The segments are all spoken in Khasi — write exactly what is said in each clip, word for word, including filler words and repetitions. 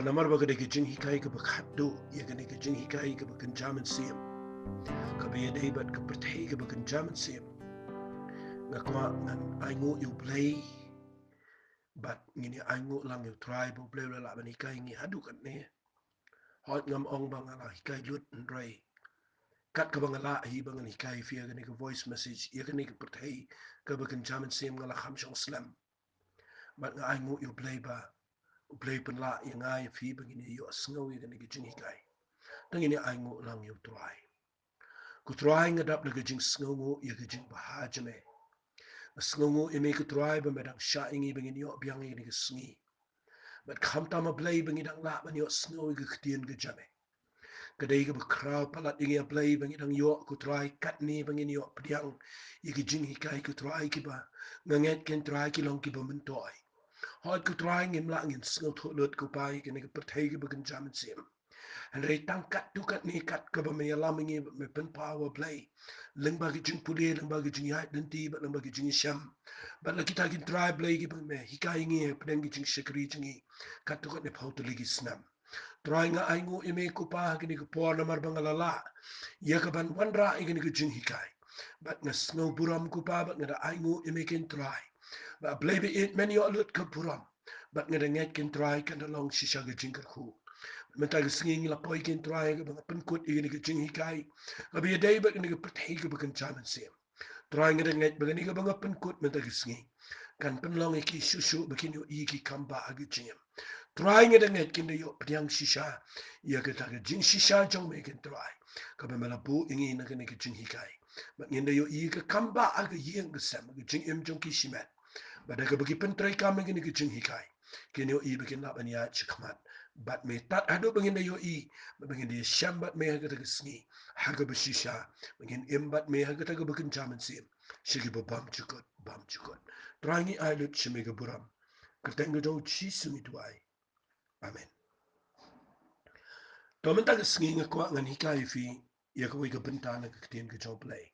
Namar ba ka dei ka jinghikai kaba khatduh ïa kane ka jinghikai kaba kynja mynsiem, kaba ïadei bad ka pyrthei kaba kynja mynsiem. Nga kwah ngan ainguh ïa U Blei, bad ngin ïa ainguh lang ïa U Trai ba U Blei u la lah ban hikai ngi haduh katne. Hooid, ngam ong ba nga la hikai lut, hynrei kat kaba nga lah hi ba ngan hikai ïa phi ïa kane ka voice message, ïa kane ka pyrthei kaba kynja mynsiem, nga la kham shong slem. Bad nga ainguh ïa U Blei ba U Blei u pynlah ïa nga ïa phi ba ngin ïa ïohsngew ïa kane ka jinghikai. Te ngin ïa ainguh lang ïa U Trai. Ko Trai, nga dap da ka jingsngewnguh ïa ka jingbha jong me. Nga sngewnguh ïa me ko Trai ba me dang shah ïa ngi ba ngin ïoh biang ïa kane ka sngi. Bad khamtam, A Blei, ba ngi dang lah ban ïohsngew ïa ka ktien ka jong me. Ka dei kaba khraw palat ïa ngi, A Blei, ba ngi dang ïoh ko Trai katne ba ngin ïoh pdiang ïa ki jinghikai ko Trai kiba nga ngeit ko Trai ki long kiba myntoi. Hooid ko Trai, ngim lah ngin sngewthuh lut ko Pa ïa kane ka pyrthei kaba kynja mynsiem. Hynrei tang katto katne kat kaba me ïalam ïa ngi bad me pynpaw, A Blei, lyngba ki jingpule, lyngba ki jingïaid lynti bad lyngba ki jingshem, bad la kita ki Trai Blei kiba me hikai ïa ngi hapdeng ki jingshakri jong ngi katto katne phew tylli ki snem. Trai, nga ainguh ïa me ko Pa ha kane ka por namar ba nga la lah ïa kaban wanrah ïa kane ka jinghikai. Bad nga sngewburom ko Pa, bad nga da ainguh ïa me ko Trai ba, A Blei, ba ïeit men ïoh lut ka burom. Bad nga da ngeit ko Trai kan da long shisha ka jingkyrkhu. Mynta ka sngi ngi la poi ko Trai kaba nga pynkut ïa kane ka jinghikai kaba ïadei bad kane ka pyrthei kaba kynja mynsiem. Trai, nga da ngeit ba kane kaba nga pynkut mynta ka sngi kan pynlong ïa ki shuh shuh ba kin ïohi ki kam bah ha ka jingim. Trai, nga da ngeit kin da ïoh pdiang shisha ïa kata ka jingshisha jong me ko Trai, kaba me la buh ïa ngi na kane ka jinghikai. Bad ngin da ïohi ka kam bah ha ka ïing ka sem, ka jingim jong ki shimet. Bad da kaba ki pyntreikam ïa kane ka jinghikai, kin ïohi ba kin lah ban ïaid shakhmat bad me tad haduh ba ngin da ïohi, bad ba ngin da ïashem bad me ha kata ka sngi ha kaba shisha, ba ngin im bad me ha kata kaba kynja mynsiem sha kiba bymjukut bymjukut. Trai, ngi ai lut sha me ka burom. Kyrteng ka jong U Jisu ngi duwai. Amen. To mynta ka sngi nga kwah ngan hikai ïa phi ïa kawei ka bynta na ka ktien ka jong U Blei.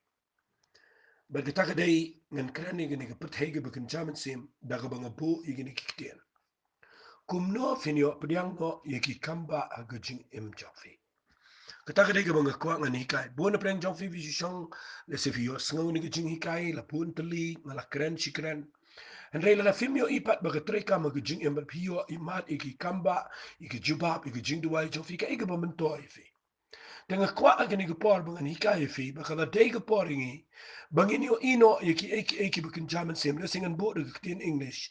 Bad kata ka dei, ngan kren ïa kane ka pyrthei kaba kynja mynsiem da kaba nga buh ïa kane ka ktien. Kumno phin ïoh pdiang noh ïa ki kam bah ha ka jingim jong phi. Kata ka dei kaba nga kwah ngan hikai. Bun na pdeng jong phi phi shu shong, lehse phi ïohsngew ïa kane ka jinghikai la bun tylli, nga la kren shi kren. Hynrei lada phim ïohi pat ba ka treikam ha ka jingim bad phi ïoh imat ïa ki kam bah, ïa ki jubab, ïa ki jingduwai jong phi, kaei kaba myntoi ïa phi? Te nga kwah ha kane ka por ba ngan hikai ïa phi ba ka la dei ka por ïa ngi ba ngin ïohi noh ïa kiei kiei kiba kynja mynsiem. Lehse ngan buh da ka ktien English.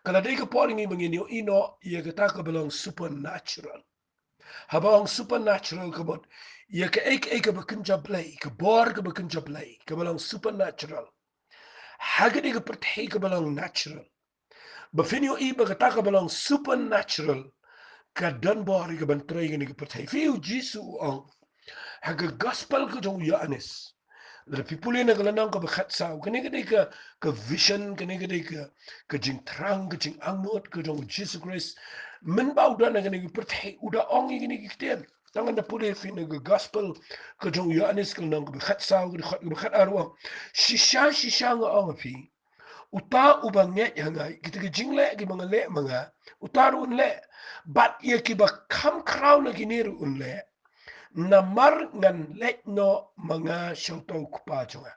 Ka la dei ka por ïa ngi ba ngin ïohi noh ïa kata kaba long supernatural. Haba ong supernatural ka mut ïa kaei kaei kaba kynja Blei, ka bor kaba kynja Blei, kaba long supernatural ha kane ka pyrthei kaba long natural. Ba phin ïohi ba kata kaba long supernatural ka don bor ïa kaban trei kane ka pyrthei. Phi ïohi U Jisu u ong ha ka gospel ka jong u Ïoannis, lada phi pule na ka lynnong kaba khatsaw, kane ka dei ka, ka vision, kane ka dei ka, ka jingthrang, ka jingangnud ka jong U Jisu Khrist. Mynba u don ha kane ka pyrthei u da ong ïa kane ka ktien. Tang ngan da pule ïa phi na ka gospel ka jong u Ïoannis ka lynnong kaba khatsaw, ka dkhot kaba khatar, u ong: Shisha shisha nga ong ïa phi, uta uba ngeit ha nga, kita ki jingleh kiba nga leh ma nga, uta ruh un leh, bad ïa kiba kham khraw na kine ruh un leh, namar ngan leit noh ma nga sha uta u Kpa jong nga.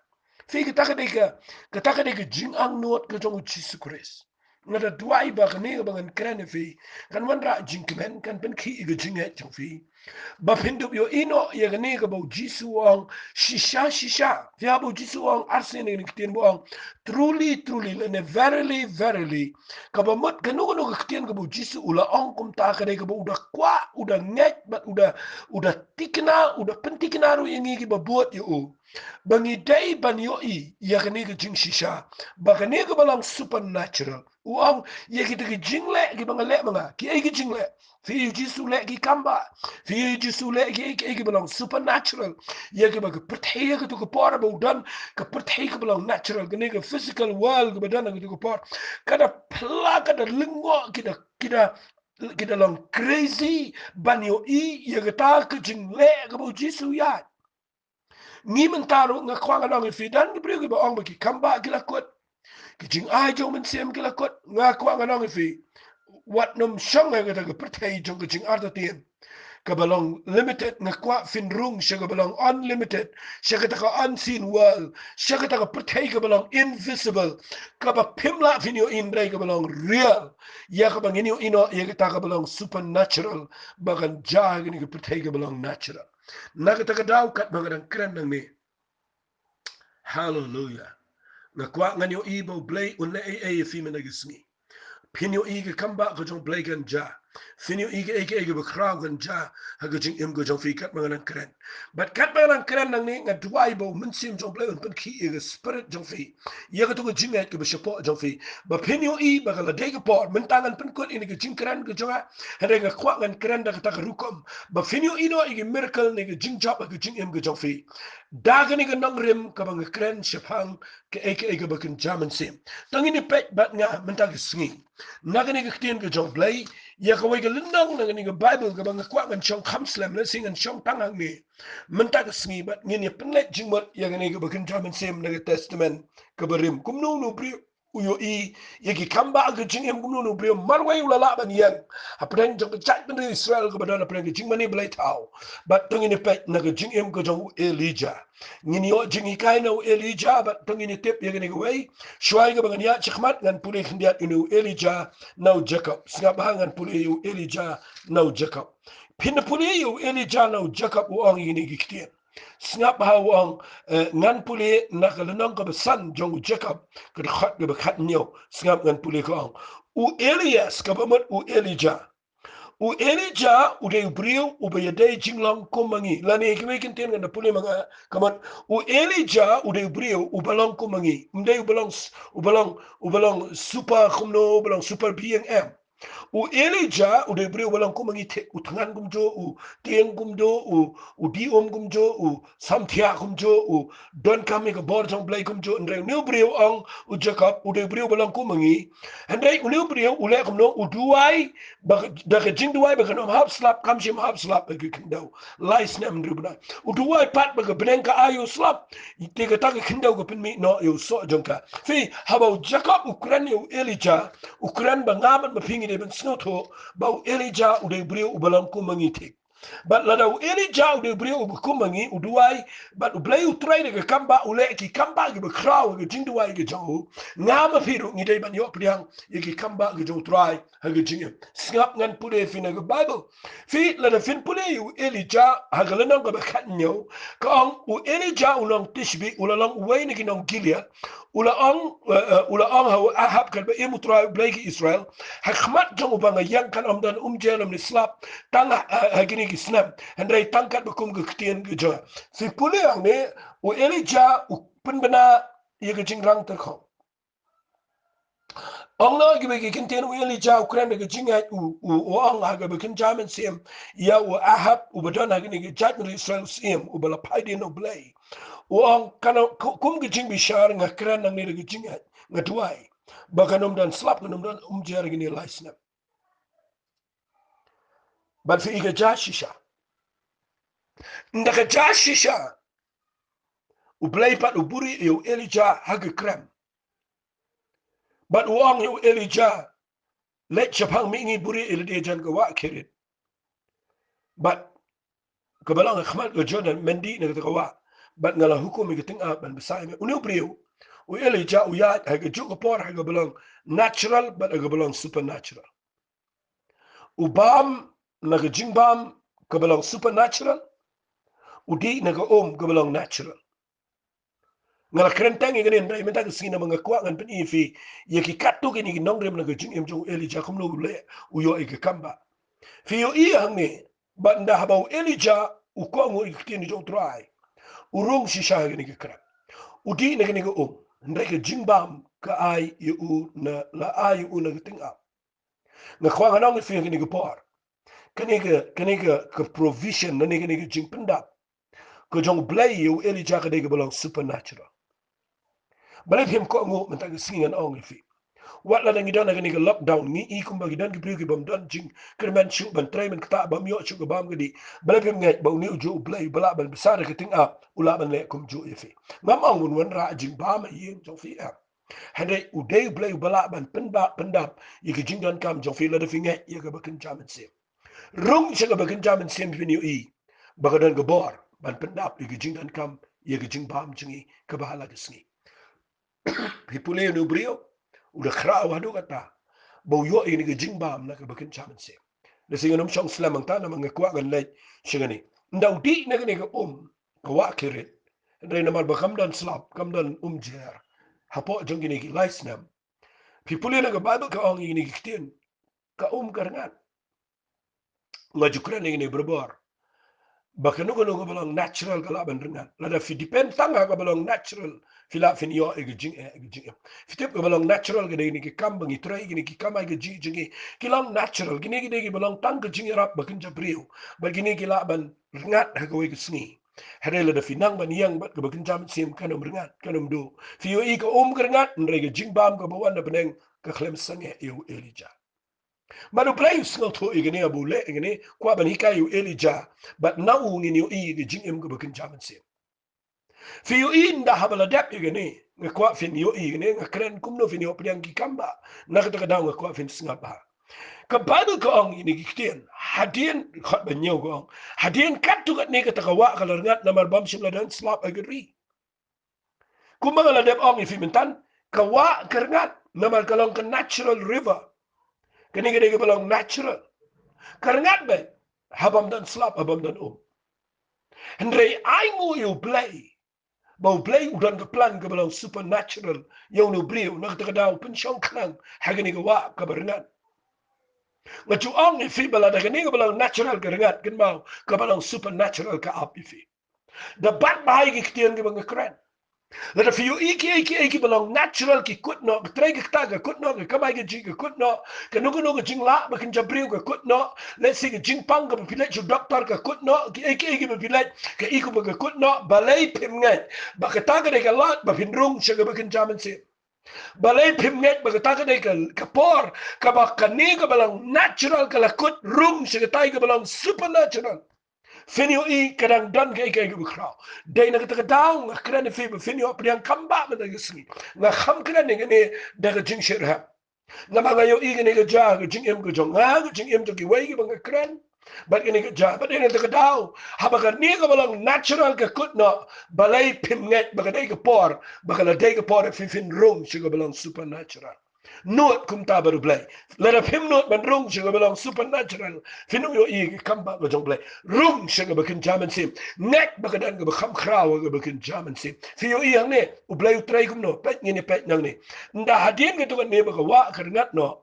Phi, kata ka dei ka, kata ka dei ka jingangnud ka jong U Jisu Khrist. Nga da duwai ba kane kaba ngan kren ïa phi kan wanrah jingkmen, kan pynkhih ïa ka jingngeit jong phi, ba phin dup ïohi noh ïa kane kaba U Jisu u ong, shisha shisha. Phi, haba U Jisu u ong arsien ïa kane ka ktien ba u ong truly truly lane verily verily, kaba mut kano kano ka ktien kaba U Jisu u la ong kumta ka dei kaba u da kwah, u da ngeit bad u da, u da thikna, u da pynthikna ruh ïa ngi kiba bud ïa u, ba ngi dei ban ïohi ïa kane ka jingshisha, ba kane kaba long supernatural. U ong, ïa kita ki jingleh kiba nga leh ma nga. Kiei ki jingleh? Phi ïohi U Jisu u leh ki kam bah. Phi ïohi U Jisu u leh kiei kiei kiba long supernatural, ïa kiba ka pyrthei ha kato ka por ba u don, ka pyrthei kaba long natural, kane ka physical world kaba don ha kato ka por, ka da pla, ka da lyngngoh, ki da, ki da, ki da long crazy ban ïohi ïa kata ka jingleh kaba U Jisu u ïaid. Ngi mynta ruh nga kwah ngan ong ïa phi, don ki briew kiba ong ba ki kam bah ki la kut, ki jingai jong mynsiem ki la kut. Nga kwah ngan ong ïa phi, wat nym shong ha kata ka pyrthei jong ka jingartatien kaba long limited. Nga kwah phin rung sha kaba long unlimited, sha kata ka unseen world, sha kata ka pyrthei kaba long invisible, kaba phim lah phin ïohi hynrei kaba long real, ïa kaba ngin ïohi noh ïa kata kaba long supernatural, ba kan jia ha kane ka pyrthei kaba long natural. Na kata ka daw katba nga dang kren nangne, haleluya, nga kwah ngan ïohi ba U Blei un leh ei ei ïa phi mynta ka sngi. Phin ïohi ka kam ba ka jong U Blei kan jia. Phin ïohi kaei kaei kaba khraw kan jia ha ka jingim ka jong phi katba nga dang kren. Bad katba nga dang kren nangne nga duwai ba U Mynsiem jong U Blei un pynkhih ïa ka spirit jong phi, ïa kato ka jingngeit kaba shapoh jong phi, ba phin ïohi ba ka la dei ka por. Mynta ngan pynkut ïa kane ka jingkren ka jong nga, hynrei nga kwah ngan kren da kata ka rukom ba phin ïohi noh ïa ka miracle ne ka jingjop ha ka jingim ka jong phi da kane ka nongrim kaba nga kren shaphang kaei kaei kaba kynja mynsiem. To ngin ïa peit bad nga mynta ka sngi na kane ka ktien ka jong U Blei, ïa kawei ka lynnong na kane ka Baibl kaba nga kwah ngan shong kham slem, lehse ngan shong tang hangne mynta ka sngi, bad ngin ïa pynleit jingmut ïa kane kaba kynja mynsiem na ka Testament kaba rim. Kumno uno u briew u ïohi ïa ki kam ba ha ka jingim, kumno uno u briew marwei u la lah ban ïeng hapdeng jong ka jaitbynriew Israel kaba don hapdeng ka jingmane blei thaw. Bad to ngin ïa peit na ka jingim ka jong u Elijah. Ngin ïoh jinghikai na u Elijah bad to ngin ïa tip ïa kane kawei. Shuwa kaba ngan ïaid shakhmat ngan pule khyndiat ïa une u Elijah na u Jakob. Sngap bha, ngan pule ïa u Elijah na u Jakob. Phin pule ïa u Elijah na u Jakob, u ong ïa kine ki ktien. Sngap bha, u ong, eh, ngan pule na ka lynnong kaba san jong u Jakob, ka dkhot kaba khathynñiew. Sngap, ngan pule, ka ong: U Elias, kaba mut u Elijah. U Elijah u dei u briew uba ïadei jinglong kum ma ngi. Lane kiwei ki ktien ngan da pule ma nga, ka mut: U Elijah u dei u briew uba long kum ma ngi. Um dei uba long s-, uba long, uba long super kumno, uba long super being, em. U Elijah u dei u briew uba long kum ma ngi, thik, u thngan kumjuh, u tieng kumjuh, u, u dih um kumjuh, u samthiah kumjuh, u donkam ïa ka bor jong U Blei kumjuh. Hynrei une u briew, ong u Jakob, u dei u briew uba long kum ma ngi. Hynrei une u briew u leh kumno? U duwai, ba ka, da ka jingduwai ba kan ym hap slap, kam shym hap slap ha ka khyndew. Lai snem hynriew bnai. U duwai pat ba ka bneng ka ai ïa u slap, te kata ka khyndew ka pynmih noh ïa u soh jong ka. Phi, haba u Jakob u kren ïa u Elijah, u kren ba nga bad ma phi ngi dei ban sngewthuh ba u Elijah u dei u briew uba long kum ma ngi, thik. Bad lada u Elijah u dei u briew uba kum ma ngi, u duwai, bad U Blei U Trai da ka kam ba u leh ki kam ba kiba khraw ha ka jingduwai ka jong u, nga ma phi ruh ngi dei ban ïoh pdiang ïa ki kam ba ki jong U Trai ha ka jingim. Sngap, ngan pule ïa phi na ka Baibl. Phi, lada phin pule ïa u Elijah ha ka lynnong kaba khathynñiew, ka ong: U Elijah u nong Tishbi u la long uwei na ki nong Gilead, u la ong, eh, eh, u la ong ha u Ahab, katba im U Trai U Blei ki Israel ha khmat jong u ba nga ïeng kan ym don umjer lymne slap tang ha, ha, ha kine ki snem, hynrei tang katba kum ka ktien ka jong nga. Phi pule hangne, u Elijah u pynbna ïa ka jingrang tyrkhong. Ong noh kiwei ki ktien, u Elijah u kren da ka jingngeit, u, u, u ong ha kaba kynja mynsiem ïa u Ahab uba don ha kine ki jaitbynriew Israel u syiem uba la phai dien na U Blei. U ong, kan ym, ku-, kum ka jingbishar nga kren nangne da ka jingngeit, nga duwai ba kan ym don slap, kan ym don umjer ha kine lai snem. Bad phi, ka jia shisha. Ynda ka jia shisha, U Blei pat u buhrieh ïa u Elijah ha ka krem. Bad u ong ïa u Elijah: Leit shaphang mihngi, buhrieh ïa lade jan ka wah Kerith, bad kaba long ha khmat ka Jordan, men dih na kata ka wah, bad nga la hukum ïa ka tyngab ban bsa ïa me. Une u briew, u Elijah, u ïaid ha kajuh ka por ha kaba long natural bad ha kaba long supernatural. U bam na ka jingbam kaba long supernatural, u dih na ka um kaba long natural. Nga la kren tang ïa kane hynrei mynta ka sngi namar nga kwah ngan pyni ïa phi ïa ki katto katne ki nongrim na ka jingim jong u Elijah, kumno u leh, u ïoh ïa ka kam ba. Phi ïohi hangne, bad ynda haba u Elijah u kohnguh ïa ka ktien jong U Trai, u rung shisha ha kane ka krem, u dih na kane ka um, hynrei ka jingbam ka ai ïa u na, la ai ïa u na ka tyngab. Nga kwah ngan ong ïa phi ha kane ka por, kane ka, kane ka, ka provision, kane, kane ka jingpyndap ka jong U Blei ïa u Elijah ka dei kaba long supernatural. Balei phim kohnguh mynta ka sngi, ngan ong ïa phi. Wat lada ngi don ha kane ka lockdown, ngi i kumba ki don ki briew ki bym don jingkyrmen shuh ban trei ban ktah, bym ïoh shuh ka bam ka dih. Balei phim ngeit ba une ujuh U Blei uba lah ban bsa da ka tyngab u lah ban leh kumjuh ïa phi? Ngam ong un wanrah jingbam ha ïing jong phi, em. Hynrei u dei U Blei uba lah ban pyndap, pyndap ïa ka jingdonkam jong phi lada phi ngeit ïa kaba kynja mynsiem. Rung sha kaba kynja mynsiem phin ïohi ba ka don ka bor ban pyndap ïa ka jingdonkam, ïa ka jingbam jong ngi kaba ha la ka sngi. Phi pule ïa une u briew, u da khraw haduh katta ba u ïoh ïa kane ka jingbam na kaba kynja mynsiem. Lehse ngan ym shong slem hangta namar nga kwah ngan leit sha kane. Ynda u dih na kane ka um, ka wah Kerit. Hynrei namar ba kam don slap, kam don um jer hapoh jong kine ki lai snem. Phi pule na ka Baibl ka ong ïa kine ki ktien, ka um ka rngat. Nga ju kren ïa kine barabor ba kano kano kaba long natural ka lah ban rngat. Lada phi depend tang ha kaba long natural, phi lah phin ïoh ïa ka jingeh, ïa ka jingeh. Phi tip kaba long natural ka dei kine ki kam ba ngi trei, kine ki kam ai ka jingeh jong ngi, ki long natural. Kine ki dei kiba long tang ka jingïarap ba kynja briew. Bad kine ki lah ban rngat ha kawei ka sngi. Hynrei lada phi nang ban ïeng bad kaba kynja mynsiem, kan ym rngat, kan ym duh. Phi ïohi ka um ka rngat, hynrei ka jingbam kaba wan na bneng ka khlem sangeh ïa u Elijah. Bad U Blei u sngewthuh ïa kane, haba u leh ïa kane, kwah ban hikai ïa u Elijah, bad na u ngin ïohi ïa ka jingim kaba kynja mynsiem. Phi ïohi ynda haba la dep ïa kane, nga kwah phin ïohi ïa kane, nga kren kumno phin ïoh pdiang ki kam ba, na kata ka daw nga kwah phin sngap bha. Ka Baibl ka ong ïa kine ki ktien, hadien, khot ba hynñiew ka ong, hadien katto katne kata ka wah ka la rngat namar bym shym la don slap ha ka ri. Kumba nga la dep ong ïa phi mynta, ka wah ka rngat namar ka long ka natural river. Kane ka dei kaba long natural. Ka rngat beit ha bym don slap, ha bym don um. Hynrei ainguh ïa U Blei ba U Blei u don ka plan kaba long supernatural ïa une u briew, na kata ka daw u pynshong khnang ha kane ka wah kaba rngat. Nga ju ong ïa phi ba lada kane kaba long natural ka rngat, kynmaw kaba long supernatural ka ap ïa phi. Da bat bha ïa ki ktien kiba nga kren. Lada phi ïohi kiei kiei kiba long natural ki kut noh, ka trei ka ktah ka kut noh, ka kamai kajih ka kut noh, kano kano ka jinglah ba kynja briew ka kut noh, lehse ka jingpang kaba phi leit sha u doktor ka kut noh, kiei kiei kiba phi leit, kaei kaba ka kut noh, balei phim ngeit ba kata ka dei ka lad ba phin rung sha kaba kynja mynsiem? Balei phim ngeit ba kata ka dei ka, ka por kaba kane kaba long natural ka la kut rung sha katai kaba long supernatural? Phin ïohi ka dang don kaei kaei kaba khraw. Dei na kata ka daw nga kren ïa phi ba phin ïoh pdiang kam ba mynta ka sngi. Nga kham kren ïa kane da ka jingshitrhem. Namar nga ïohi kane ka jia ha ka jingim ka jong nga, ka jingim jong kiwei kiba nga kren. Bad kane ka jia, bad dei na kata ka daw, haba kane kaba long natural ka kut noh, balei phim ngeit ba ka dei ka por, ba ka la dei ka por ïa phi phin rung sha kaba long supernatural? Nud kumta bad U Blei. Lada phim nud ban rung sha kaba long supernatural, phin ym ïohi ïa ka kam ba ka jong U Blei. Rung sha kaba kynja mynsiem. Ngeit ba ka don kaba kham khraw ha kaba kynja mynsiem. Phi ïohi hangne, U Blei u trei kumno, peit ngin ïa peit nangne. Ynda hadien katto katne ba ka wah ka rngat noh,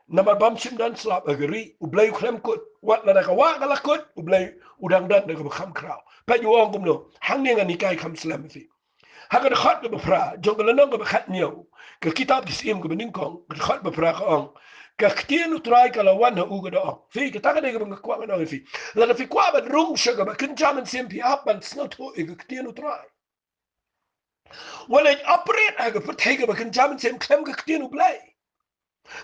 namar bym shym don slap ha ka ri, U Blei u khlem kut. Wat lada ka wah ka la kut, U Blei u dang don da kaba kham khraw. Peit u ong kumno, hangne ngan hikai kham slem ïa phi. Ha ka dkhot kaba phra jong ka lynnong kaba khathynñiew ka kitab Ki Syiem kaba nyngkong, ka dkhot ba phra ka ong, ka ktien U Trai ka la wan ha u ka da ong. Phi, kata ka dei kaba nga kwah ngan ong ïa phi. Lada phi kwah ban rung sha kaba kynja mynsiem, phi hap ban sngewthuh ïa ka ktien U Trai. Wat leit operate ha ka pyrthei kaba kynja mynsiem khlem ka ktien U Blei.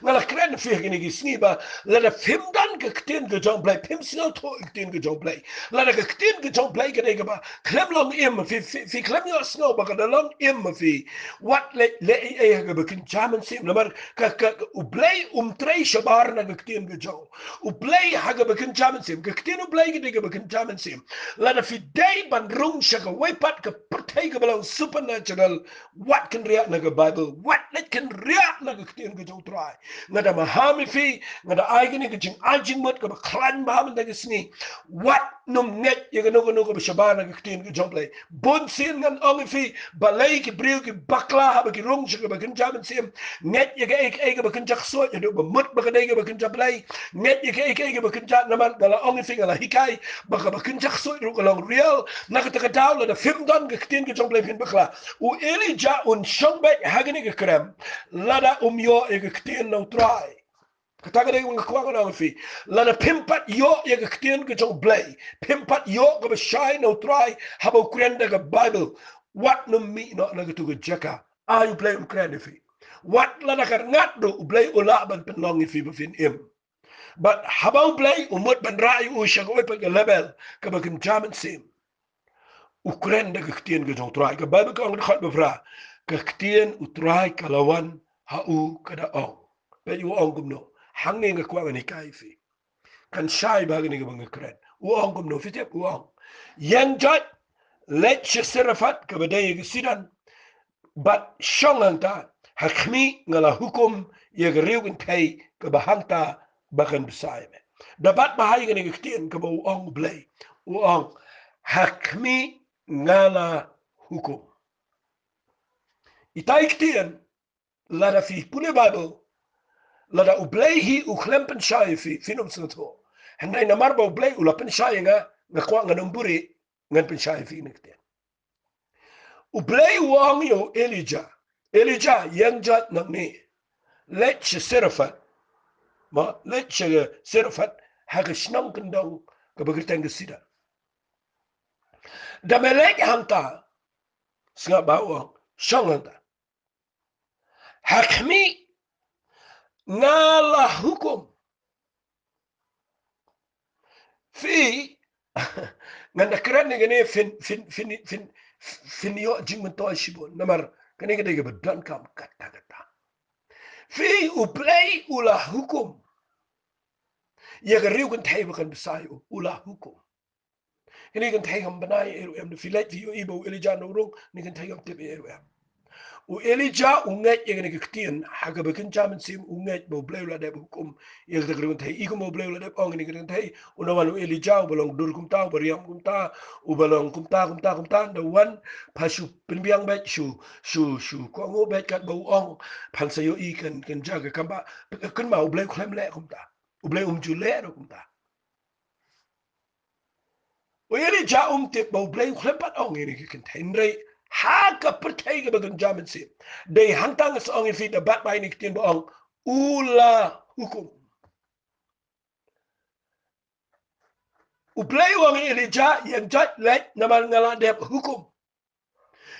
Nga la kren ïa phi ha kine ki sngi ba lada phim don ka ktien ka jong U Blei, phim sngewthuh ïa ka ktien ka jong U Blei. Lada ka ktien ka jong U Blei ka dei kaba khlem long im ha phi, phi, phi khlem ïohsngew ba ka da long im ha phi, wat leh, leh ei ei ha kaba kynja mynsiem. Namar ka, ka, ka U Blei um trei shabar na ka ktien ka jong u. U Blei ha kaba kynja mynsiem, ka ktien U Blei ka dei kaba kynja mynsiem. Lada phi dei ban rung sha kawei pat ka pyrthei kaba long supernatural, wat kynriah na ka Baibl, wat leit kynriah na ka ktien ka jong U Trai. Nga da maham ïa phi, nga da ai kane ka jingai jingmut kaba khlaiñ bha mynta ka sngi. Wat nym ngeit ïa kano kano kaba shabar na ka ktien ka jong U Blei. Bun sien ngan ong ïa phi, balei ki briew ki bakla haba ki rung sha kaba kynja mynsiem. Ngeit ïa kaei kaei kaba kynja ksuid, haduh ba mut ba ka dei kaba kynja Blei. Ngeit ïa kaei kaei kaba kynja, namar nga la ong ïa phi, nga la hikai ba kaba kynja ksuid ruh ka long real. Na kata ka daw lada phim don ka ktien ka jong U Blei phin bakla. U Elijah un shong beit ha kane ka krem lada um ïoh ïa ka ktien na U Trai. Kata ka dei kaba nga kwah ngan ong ïa phi. Lada phim pat ïoh ïa ka ktien ka jong U Blei, phim pat ïoh kaba shai na U Trai haba u kren da ka Baibl, wat nym mih noh na katu ka jaka. Ai U Blei un kren ïa phi. Wat lada ka rngat ruh, U Blei u lah ban pynlong ïa phi ba phin im. Bad haba U Blei u mut ban rah ïa u sha kawei pat ka level kaba kynja mynsiem, u kren da ka ktien ka jong U Trai. Ka Baibl ka ong, ka dkhot ba phra, ka ktien U Trai ka la wan ha u ka da ong. Peit u ong kumno. Hangne nga kwah ngan hikai ïa phi. Kan shai bha kane kaba nga kren. U ong kumno, phi tip u ong. Ïeng joit, leit sha Sarefat kaba dei ïa ka Sidon. Bad shong hangta, ha khmih nga la hukum ïa ka riew kynthei kaba hangta ba kan bsa ïa me. Da bat bha ïa kane ka ktien kaba u ong U Blei. U ong, ha khmih nga la hukum. Ita i ktien, lada phi pule Baibl, lada U Blei hi u khlem pynshai ïa phi, phin ym sngewthuh. Hynrei namar ba U Blei u la pynshai ïa nga, nga kwah ngan ym buhrieh, ngan pynshai ïa phi kane ka ktien. U Blei u ong ïa u Elijah, Elijah, ïeng joit nangne. Leit sha Sarefat. Ma, leit sha Sarefat, ha ka shnong kyndong kaba kyrteng ka Sidon. Da me leit hangta, sngap bha u ong, shong hangta. Ha khmih nga la hukum. Phi, ngan da kren ïa kane phin, phin, phin, phin, phin ïoh jingmyntoi shibun. Namar kane ka dei kaba donkam katta katta. Phi, U Blei u la hukum ïa ka riew kynthei ba kan bsa ïa u, u la hukum. Kane ka kynthei kam bna ïa ei ruh em, da phi leit phi ïohi ba u Elijah u rung, kane ka kynthei kam tip ïa ei ruh em. U Elijah u ngeit ïa kane ka ktien, ha kaba kynja mynsiem u ngeit ba U Blei u la dep hukum ïa kata ka riew kynthei. I kumba U Blei u la dep ong ïa kane ka kynthei, u la wan u Elijah uba long dur kumta, uba riam kumta, uba long kumta, kumta, kumta, da wan, pha shu pynbiang beit, shu, shu, shu kohnguh beit katba u ong, phan sa ïohi kan, kan jia ka kam ba, kynmaw U Blei u khlem leh kumta. U Blei um ju leh ruh kumta. U Elijah um tip ba U Blei u khlem pat ong ïa kane ka kynthei, hynrei ha ka pyrthei kaba kynja mynsiem. Dei hangta nga sa ong ïa phi da bat bha ïa kane ka ktien ba ong, u la hukum. U Blei u ong ïa Elijah, ïeng joit leit namar nga la dep hukum.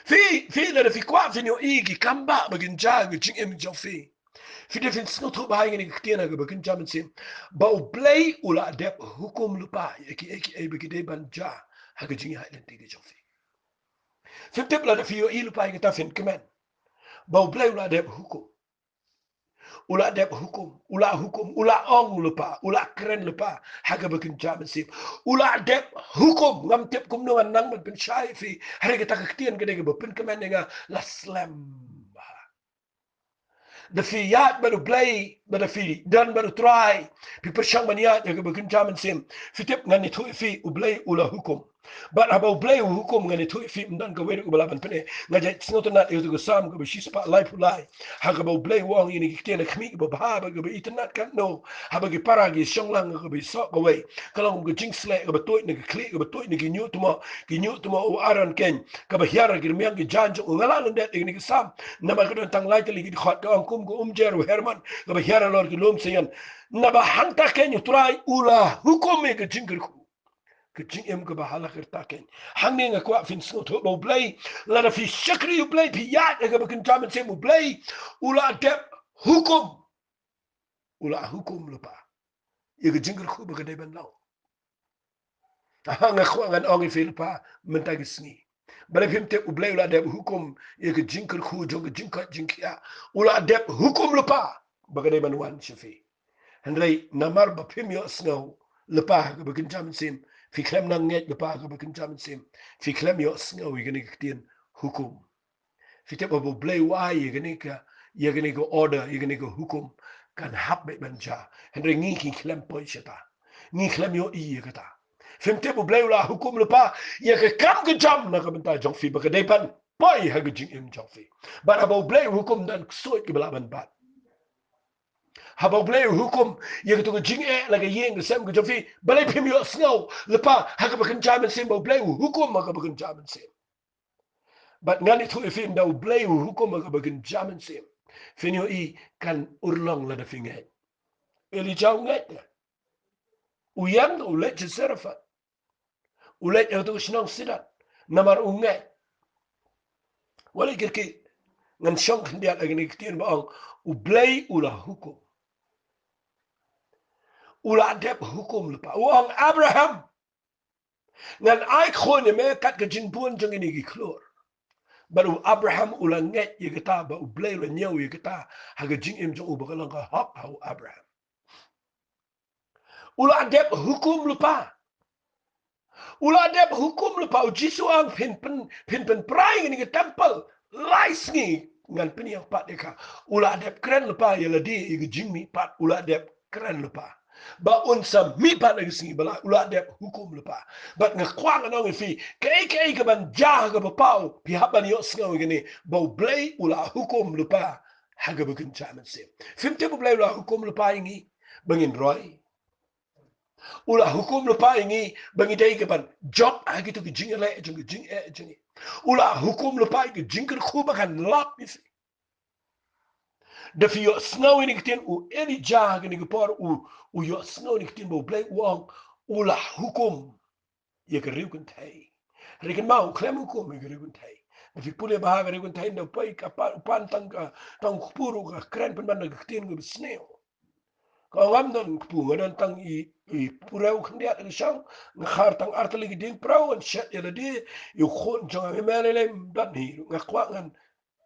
Phi, phi lada phi kwah phin ïohi ki kam ba, ba kynja ha ka jingim jong phi. Phi dei phin sngewthuh bha ïa kane ka ktien ha kaba kynja mynsiem. Ba U Blei u la dep hukum lypa ïa kiei kiei ba ki dei ban jia ha ka jingïaid lynti ka jong phi. Phin tip lada phi ïohi lypa ïa kata phin kmen. Ba U Blei u la dep hukum. U la dep hukum, u la hukum, u la ong lypa, u la kren lypa ha kaba kynja mynsiem. U la dep hukum, ngam tip kumno ngan nang ban pynshai ïa phi. Hynrei kata ka ktien ka dei kaba pynkmen ïa nga, la slem bha. Da phi ïaid bad U Blei, bad da phi don bad U Trai, phi pyrshang ban ïaid ha kaba kynja mynsiem. Phi tip ngan ïathuh ïa phi, U Blei u la hukum. Bad haba U Blei u hukum, ngan ïathuh ïa phi, ym don kawei ruh kaba lah ban pyni. Nga jait sngewtynnat ïa katu ka Salm kaba shispah laiphew lai. Ha kaba U Blei u ong ïa kane ka ktien, ha khmih kaba bha bad kaba itynnat katno. Haba ki para ki shong lang ha kaba isoh kawei, ka long ka jingsleh kaba tuid na ka khlieh, kaba tuid na ki ñiuhtmoh, ki ñiuhtmoh u Aaron keiñ, kaba hiar ha ki rmiang ki jaiñ jong u. Nga lah lyndet ïa kane ka Salm namar ka don tang lai tylli ki dkhot. Ka ong, kum ka umjer u Hermon kaba hiar halor ki lum Sion. Naba hangta keiñ U Trai u la hukum ïa ka jingkyrkhu. Ka jingim kaba ha la ka rta keiñ. Hangne nga kwah phin sngewthuh ba U Blei, lada phi shakri U Blei, phi ïaid ha kaba kynja mynsiem, U Blei u la dep hukum. U la hukum lypa ïa ka jingkyrkhu ba ka dei ban long. Aha, nga kwah ngan ong ïa phi lypa mynta ka sngi. Balei phim tip? U Blei u la dep hukum ïa ka jingkyrkhu jong ka jingkoit jingkhiah. U la dep hukum lypa ba ka dei ban wan sha phi. Hynrei namar ba phim ïohsngew lypa ha kaba kynja mynsiem, phi khlem nang ngeit lypa ha kaba kynja mynsiem, phi khlem ïohsngew ïa kane ka ktien hukum. Phi tip ba U Blei u ai ïa kane ka, ïa kane ka order, ïa kane ka hukum, kan hap beit ban jia. Hynrei ngi ki khlem poi shata. Ngi khlem ïohi ïa kata. Phim tip? U Blei u la hukum lypa ïa ka kam ka jam na ka bynta jong phi ba ka dei ban poi ha ka jingim jong phi. Bad haba U Blei u hukum, don ksuid kaba lah ban bat. Haba U Blei u hukum ïa katu ka jingeh la ka ïing ka sem ka jong phi, balei phim ïohsngew lypa ha kaba kynja mynsiem ba U Blei u hukum ha kaba kynja mynsiem? Bad ngan ïathuh ïa phi, ynda U Blei u hukum ha kaba kynja mynsiem, phin ïohi kan urlong lada phi ngeit. Elijah u ngeit. U ïeng, u leit sha Sarefat. U leit ha katu ka shnong Sidon namar u ngeit. Wat la kyrkieh, ngan shong khyndiat ha kane ka ktien ba ong, U Blei u la hukum. U la dep hukum lypa. U ong, Abraham, ngan ai khun ïa me kat ka jingbun jong kine ki khlur. Bad u Abraham u la ngeit ïa kata, bad U Blei u la ñiew ïa kata ha ka jingim jong u, ba ka long ka hok ha u Abraham. U la dep hukum lypa. U la dep hukum lypa. U Jisu ong, phin pyn, phin pynpra ïa kane ka temple lai sngi, ngan pynïeng pat ïa ka. U la dep kren lypa ïa lade ïa ka jingmihpat. U la dep kren lypa ba un sa mihpat ha ka sngi ba lai. U la dep hukum lypa. Bad nga kwah ngan ong ïa phi, kaei kaei kaban jia ha kaba paw, phi hap ban ïohsngew ïa kane, ba U Blei u la hukum lypa ha kaba kynja mynsiem. Phim tip U Blei u la hukum lypa ïa ngi ba ngin roi? U la hukum lypa ïa ngi ba ngi dei kaban jop ha kito ki jingeh jong ki jingeh jong ngi. U la hukum lypa ïa ki jingkyrkhu ba kan lap ïa phi. Da phi ïohsngew ïa kine ki ktien, u Elijah ha kine ki por u, u ïohsngew ïa kine ki ktien ba U Blei u ong, u la hukum ïa ka riewkynthei. Hynrei kynmaw, u khlem hukum ïa ka riewkynthei. Da phi pule ba ha ka riewkynthei, da poi ka pa, u pan tang ka, tang u kpu ruh ka kren pynban da ka ktien kaba sniew. Ka ong, ngam don kpu, nga don tang i, i purew khyndiat ka shong, nga khar tang artylli ki dieng purew, ngan shet ïa lade, ïa u khun jong nga, me lei lei ym don hi, nga kwah ngan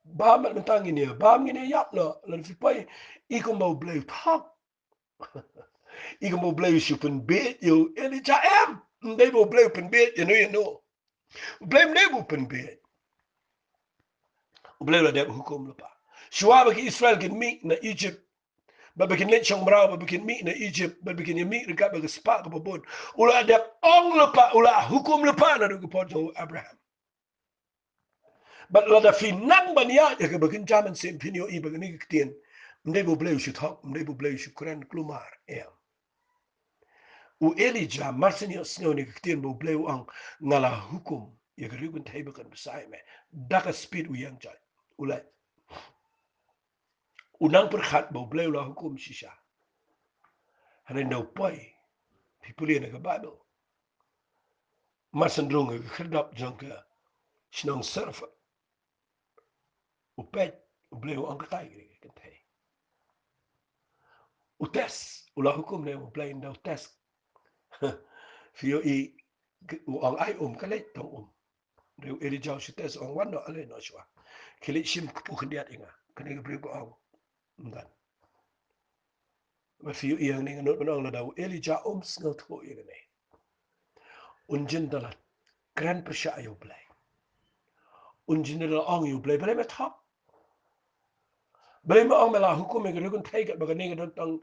bam, mynta ngin ïa bam, ngin ïa ïap noh. Lada phi poi, i kumba U Blei u thok. I kumba U Blei u shu pynbieit ïa u Elijah, em. Ym dei ba U Blei u pynbieit ïano ïano. U Blei ym dei ba u pynbieit. U Blei u la dep hukum lypa. Shuwa ba ki Israel kin mih na Egypt, bad ba kin leit shong mraw, bad ba kin mih na Egypt, bad ba kin ïa mih ryngkat bad ka spah kaba bun, u la dep ong lypa, u la hukum lypa naduh ka por jong u Abraham. Bad lada phi nang ban ïaid ha kaba kynja mynsiem, phin ïohi ba kane ka ktien, ym dei ba U Blei u shu thok, ym dei ba U Blei u shu kren kulmar, em. U Elijah, mar shen ïohsngew ïa kane ka ktien ba U Blei u ong, nga la hukum ïa ka riewkynthei ba kan bsa ïa me, da ka speed u ïeng jait. U leit. U nang pyrkhat ba U Blei u la hukum shisha. Hynrei ynda u poi, phi pule na ka Baibl, mar shen rung ha ka khyrdop jong ka shnong Zarephath, u peit, U Blei u ong katai ïa ka kynthei. U test, u la hukum ne em U Blei ynda u test? Phi ïohi, u ong ai um, ka leit tang um. Hynrei u Elijah u shu test, u ong wan noh, ale noh shuwa. Khie leit shim kpu khyndiat ïa nga. Kane ka briew ka ong, ym don. Bad phi ïohi hangne nga nud ban ong, lada u Elijah um sngewthuh ïa kane, un jin da la kren pyrshah ïa U Blei. Un jin da la ong ïa U Blei, balei me thok? Balei me ong me la hukum ïa ka riewkynthei katba kane ka don tang,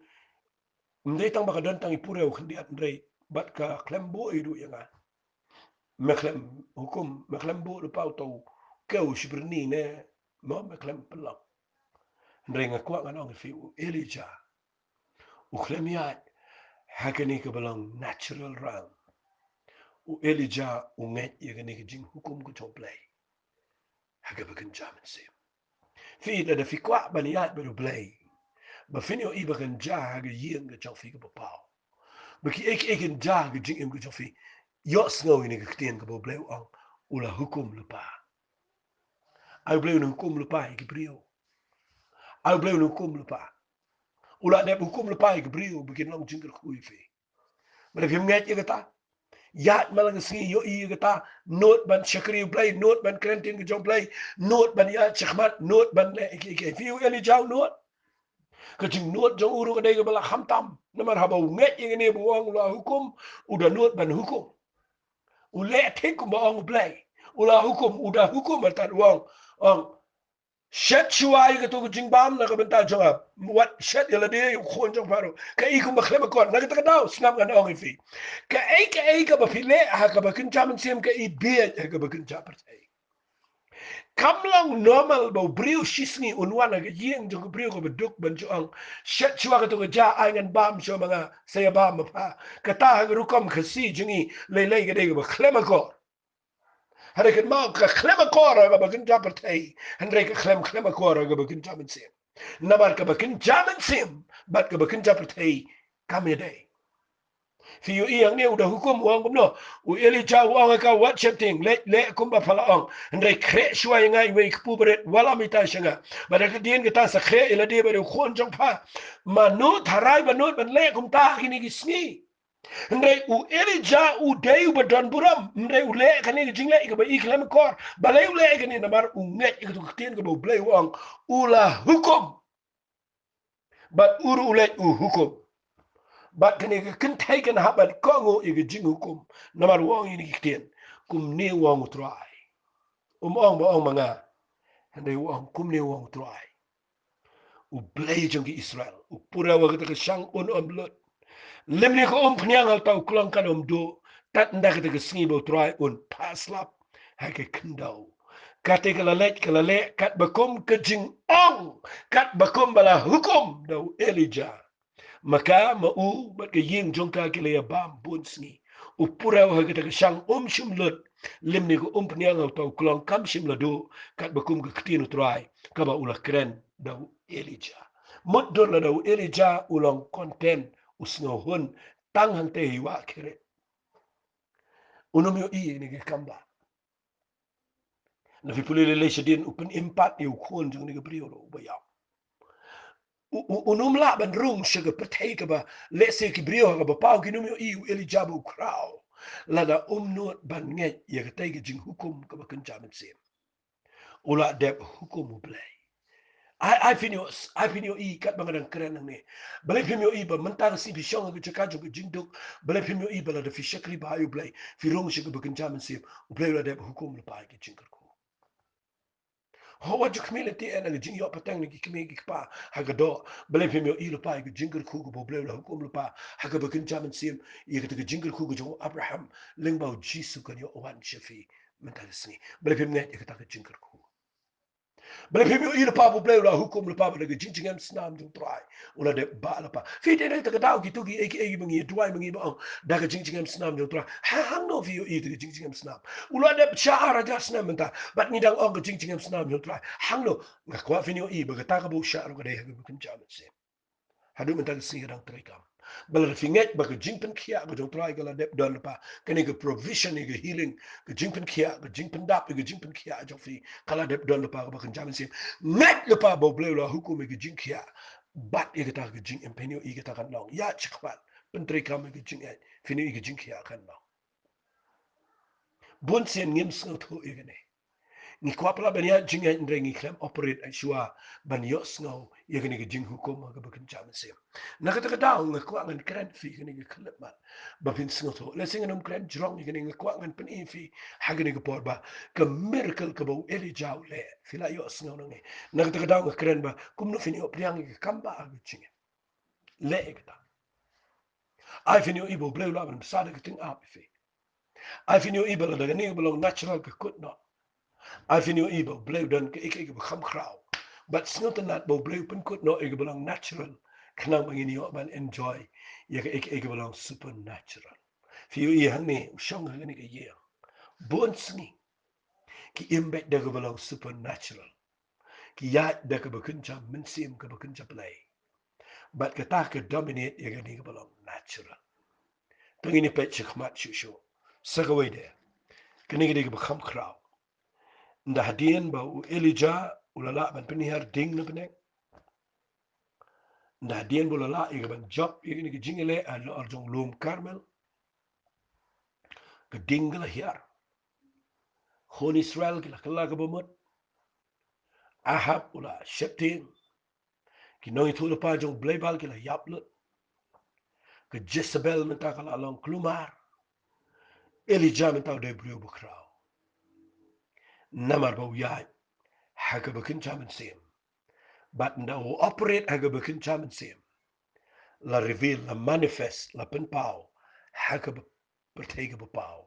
ym dei tang ba ka don tang i purew khyndiat, hynrei bad ka khlem buh ei ruh ïa nga. Me khlem hukum, me khlem buh lypa uto u kew shibyrni ne, mo, me khlem pynlong. Hynrei nga kwah ngan ong ïa phi, u Elijah u khlem ïaid ha kane kaba long natural realm. U Elijah u ngeit ïa kane ka jinghukum ka jong U Blei ha kaba kynja mynsiem. Phi, lada phi kwah ban ïaid bad U Blei, ba phin ïohi ba kan jia ha ka ïing ka jong phi kaba paw, ba kiei kiei kin jia ha ka jingim ka jong phi, ïohsngew ïa kane ka ktien kaba U Blei u ong, u la hukum lypa. Ai U Blei un hukum lypa ïa ki briew. Ai U Blei un hukum lypa. U la dep hukum lypa ïa ki briew ba kin long jingkyrkhu ïa phi. Bad phim ngeit ïa kata, ïaid man la ka sngi, ïohi ïa kata, nud ban shakri U Blei, nud ban kren ktien ka jong U Blei, nud ban ïaid shakhmat, nud ban leh kiei kiei. Phi, u Elijah u nud. Ka jingnud jong u ruh ka dei kaba la khamtam. Namar haba u ngeit ïa kane ba u ong u la hukum, u da nud ban hukum. U leh thik kumba ong U Blei. U la hukum, u da hukum, artat u ong, ong, shet shuwa ïa kato ka jingbam na ka bynta jong nga. Wat shet ïa lade, ïa u khun jong pha ruh. Kaei kumba khlem akor, na kata ka daw, sngap ngan ong ïa phi. Kaei kaei kaba phi leh ha kaba kynja mynsiem, ka i bieit ha kaba kynja pyrthei. Kam long normal ba u briew shisngi un wan ha ka ïing jong ka briew kaba duk ban ju ong, shet shuwa kato ka ja, ai ngan bam shuwa ma nga, sa ïa bam ma pha. Kata ha ka rukom Khasi jong ngi lei lei ka dei kaba khlem akor. Hynrei kynmaw, ka khlem akor ha kaba kynja pyrthei, hynrei ka khlem, khlem akor ha kaba kynja mynsiem. Namar kaba kynja mynsiem bad kaba kynja pyrthei kam ïadei. Phi ïohi hangne u da hukum, u ong kumno? U Elijah u ong ha ka, wat sheptieng, leh, leh kumba pha la ong. Hynrei khreh shuwa ïa nga iwei i kpu barit, wallam ïa ita sha nga. Bad ha ka dien kata sa khreh ïa lade bad ïa u khun jong pha. Ma nud, tharai ba nud ban leh kumta ha kine ki sngi. Hynrei u Elijah u dei uba don burom, hynrei u leh kane ka jingleh kaba i khlem akor. Balei u leh kane? Namar u ngeit ïa kato ka ktien kaba U Blei u ong, u la hukum. Bad u ruh u leit u hukum. Bad kane ka kynthei kan hap ban kohnguh ïa ka jinghukum. Namar u ong ïa kine ki ktien, kumne u ong U Trai. Um ong ba ong ma nga. Hynrei u ong kumne u ong U Trai, U Blei jong ki Israel, u pura wa kata ka shang un um lut. Lymne ka um phniang ha uta u klong kan um duh, tad ynda kata ka sngi ba U Trai un phah slap ha ka khyndew. Kata ka la leit ka la leh katba kum ka jingong, katba kum ba la hukum da u Elijah. Ma ka, ma u bad ka ïing jong ka ki la ïa bam bun sngi. U pura ha kata ka shang um shym lut. Lymne ka um phniang ha uta u klong kam shym la duh, katba kum ka ktien U Trai kaba u la kren da u Elijah. Mut dur lada u Elijah u long content, u sngewhun tang hangta hi wa kret. Un ym ïohi ïa kane ka kambah. Na phi pule lei lei shadien u pynim pat ïa u khun jong kane ka briew ruh uba ïap. U, u, un ym lah ban rung sha ka pyrthei kaba lehse ki briew ha kaba paw kin ym ïohi u Elijah ba u khraw. Lada um nud ban ngeit ïa katei ka jinghukum kaba kynja mynsiem. U la dep hukum U Blei. Ai, ai phin ïoh, ai phin ïohi katba nga dang kren nangne. Balei phim ïohi ba mynta ka sngi phi shong ha ka jaka jong ka jingduk. Balei phim ïohi ba lada phi shakri bha ïa U Blei, phi rung sha kaba kynja mynsiem, U Blei u la dep hukum lypa ïa ka jingkyrkhu. Ho, wat ju khmih lynti eh na ka jingïoh pateng na ki kmie ki kpa ha ka doh. Balei phim ïohi lypa ïa ka jingkyrkhu kaba U Blei u la hukum lypa ha kaba kynja mynsiem, ïa kata ka jingkyrkhu ka jong u Abraham, lyngba U Jisu kan ïoh wan sha phi mynta ka sngi. Balei phim ngeit ïa kata ka jingkyrkhu? Balei phim ïohi lypa ba U Blei u la hukum lypa ba da ka jingjngem snam jong U Trai u la dep bah lypa? Phi dei na kata ka daw kito kiei kiei ba ngi duwai ba ngi ba ong da ka jingjngem snam jong U Trai. Ha, hangno phi ïohi da ka jingjngem snam? U la dep shah ar hajar snem mynta bad ngi dang ong ka jingjngem snam jong U Trai. Hangno? Nga kwah phin ïohi ba kata kaba u shah ruh ka dei ha kaba kynja mynsiem. Haduh mynta ka sngi ka dang treikam. Ba lada phi ngeit ba ka jingpynkhiah ka jong U Trai ka la dep don lypa, kane ka provision ïa ka healing, ka jingpynkhiah, ka jingpyndap ïa ka jingpynkhiah jong phi ka la dep don lypa kaba kynja mynsiem. Ngeit lypa ba U Blei u la hukum ïa ka jingkhiah. Bad ïa kata ka jingim, phin ïohi kata kan long. Ïa, shakhmat, pyntreikam ïa ka jingngeit, phin ïohi ka jingkhiah kan long. Bun sien ngim sngewthuh ïa kane. Ngi kwah palat ban ïaid jingngeit hynrei ngi khlem operate shuwa ban ïohsngew ïa kane ka jinghukum ha kaba kynja mynsiem. Na kata ka daw nga kwah ngan kren phi kane ka khyllipmat ba phin sngewthuh. Lehse ngan ym kren jrong ïa kane, nga kwah ngan pyni phi ha kane ka por ba ka miracle kaba u Elijah u leh, phi la ïohsngew nangne. Na kata ka daw nga kren ba kumno phin ïoh pdiang ïa ka kambah ha ka jingim. Leh ïa kata. Ai phin ïohi ba U Blei u lah ban bsa da ka tyngab ïa phi. Ai phin ïohi ba lada kane kaba long natural ka kut noh, ai phin ïohi ba U Blei u don kaei kaei kaba kham khraw. Bad sngewtynnat ba U Blei u pynkut noh ïa kaba long natural khnang ba ngin ïoh ban enjoy ïa kaei kaei kaba long supernatural. Phi ïohi hangne, u shong ha kane ka ïing bun sngi. Ki im beit da kaba long supernatural. Ki ïaid da kaba kynja mynsiem, kaba kynja Blei. Bad kata ka dominate ïa kane kaba long natural. To ngin ïa peit shakhmat shuh shuh. Sa kawei de, kane ka dei kaba kham khraw. Ynda hadien ba u Elijah u la lah ban pynhiar ding na bneng, ynda hadien ba u la lah ïa ka ban jop ïa kane ka jingïaleh halor jong u lum Karmel, ka ding ka la hiar. Khun Israel ki la kylla kaba mut. Ahab u la sheptieng. Ki nongïathuhlypa jong u Blei Baal ki la ïap lut. Ka Jezebel mynta ka la long kulmar. Elijah mynta u dei u briew bakhraw. Namar ba u ïaid ha kaba kynja mynsiem. Bad ynda u operate ha kaba kynja mynsiem, la reveal, la manifest, la pynpaw ha kaba pyrthei kaba paw.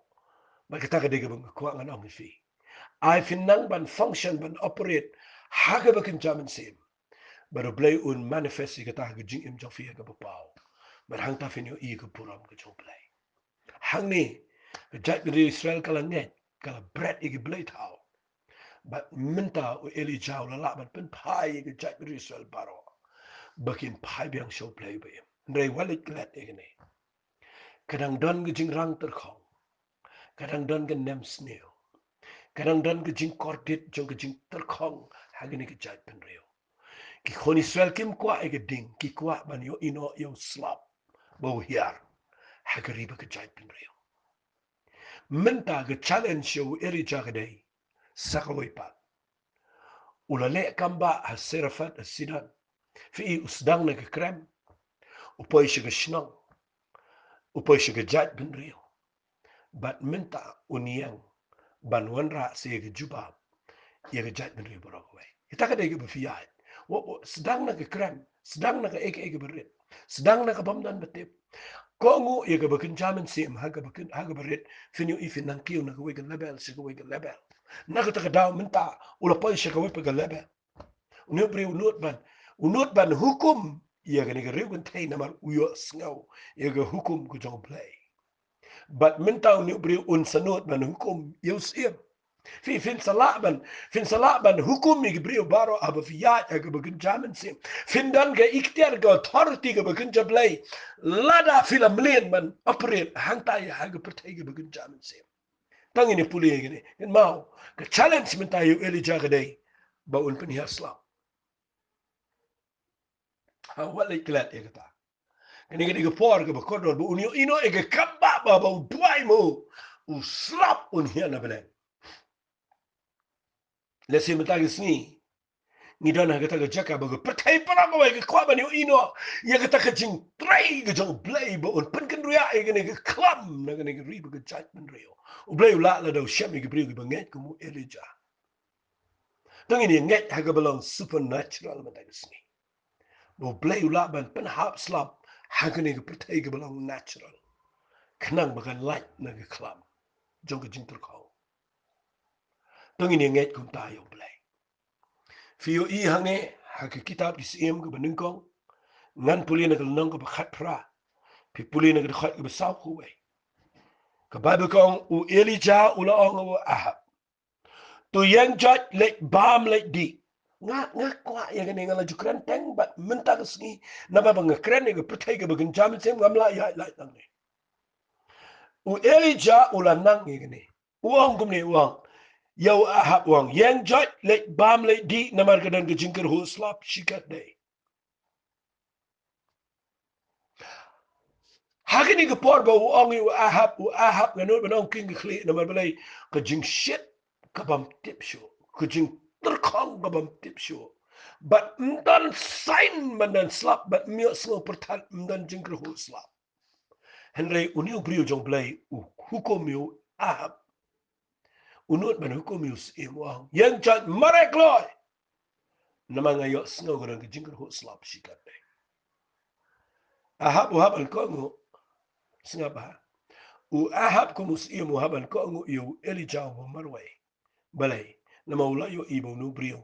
Bad kata ka dei kaba nga kwah ngan ong ïa phi. Ai phin nang ban function, ban operate ha kaba kynja mynsiem, bad U Blei un manifest ïa kata ha ka jingim jong phi ha kaba paw. Bad hangta phin ïohi ïa ka burom ka jong U Blei. Hangne ka jaitbynriew Israel ka la ngeit, ka la bret ïa ki blei thaw. Bad mynta u Elijah u la lah ban pynphai ïa ka jaitbynriew Israel baroh ba kin phai biang sha U Blei ba im. Hynrei wat leit klet ïa kane. Ka dang don ka jingrang tyrkhong. Ka dang don ka nemsniew. Ka dang don ka jingkordit jong ka jingtyrkhong ha kane ka jaitbynriew. Ki khun Israel kim kwah ïa ka ding, ki kwah ban ïohi noh ïa u slap ba u hiar. ha ka ri ba ka jaitbynriew. Mynta ka challenge ïa u Elijah ka dei sa kawei pat. U la leh kam bah ha Sarephath ha Sidon. Phi i, u sdang na ka krem, u poi sha ka shnong, u poi sha ka jaitbynriew. Bad mynta un ïeng ban wanrah sa ïa ka jubab ïa ka jaitbynriew baroh kawei. Ita ka dei kaba phi ïaid. Wa, wa, sdang na ka krem, sdang na kaei kaei kaba rit, sdang na ka bym don ba tip. Kohnguh ïa kaba kynja mynsiem ha kaba kyn, ha kaba rit, phin ïohi phin nang kiew na kawei ka level sha kawei ka level. Na kata ka daw mynta u la poi sha kawei pat ka level. Une u briew u nud ban, u nud ban hukum ïa kane ka riew kynthei namar u ïohsngew ïa ka hukum ka jong U Blei. Bad mynta une u briew un sa nud ban hukum ïa u syiem. Phi, phin sa lah ban, phin sa lah ban hukum ïa ki briew baroh haba phi ïaid ha kaba kynja mynsiem. Phin don ka iktiar, ka authority kaba kynja Blei. Lada phi la mlien ban operate hangta ïa ha ka pyrthei kaba kynja mynsiem. Tang ngin ïa pule ïa kane. Ngin mut ka challenge mynta ïa u Elijah ka dei ba un pynhiar slap. Ha, wat leit klet ïa kata. Kane ka dei ka por kaba kordor ba un ïohi noh ïa ka kam bah ba, ba u duwai mo u slap un hiar na bneng. Lehse mynta ka sngi ngi don ha kata ka jaka ba ka pyrthei baroh kawei ka kwah ban ïohi noh ïa kata ka jingtrei ka jong U Blei ba un pynkynriah ïa kane ka khlam na kane ka ri ba ka jaitbynriew. U Blei u lah lada u shem ïa ki briew kiba ngeit kum u Elijah. To ngin ïa ngeit ha kaba long supernatural mynta ka sngi. Ba U Blei u lah ban pynhap slap ha kane ka pyrthei kaba long natural, khnang ba kan lait na ka khlam jong ka jingtyrkhong. To ngin ïa ngeit kumta ïa U Blei. Phi ïohi hangne ha ka kitab Ki Syiem kaba nyngkong, ngan pule na ka lynnong kaba khatphra, phi pule na ka dkhot kaba saw kawei. Ka Baibl ka ong, u Elijah u la ong ha u Ahab, to ïeng joit, leit bam leit dih. Nga, nga kwah ïa kane, nga la ju kren teng bad mynta ka sngi, namar ba nga kren ïa ka pyrthei kaba kynja mynsiem, ngam lah ïaid lait nangne. U Elijah u la nang ïa kane. U ong kumne, u ong ïa u Ahab, u ong, ïeng joit, leit bam leit dih, namar ka don ka jingkyrhuh slap shikatdei. Ha kane ka por ba u ong ïa u Ahab, u Ahab, nga nud ban ong king ka khlieh, namar balei? Ka jingshit ka bym tip shuh, ka jingtyrkhong ka bym tip shuh. Bad ym don sign ban don slap, bad ym ïohsngew pyrthat ym don jingkyrhuh slap. Hynrei une u briew jong U Blei u hukum ïa u Ahab. U nud ban hukum ïa u syiem, u ong, ïeng joit, mareh kloi. Namar nga ïohsngew ka don ka jingkyrhuh slap shikatdei. Ahab u hap ban kohnguh. Sngap bha. U Ahab kum u syiem u hap ban kohnguh ïa u Elijah uba marwei. Balei? Namar u la ïohi ba une u briew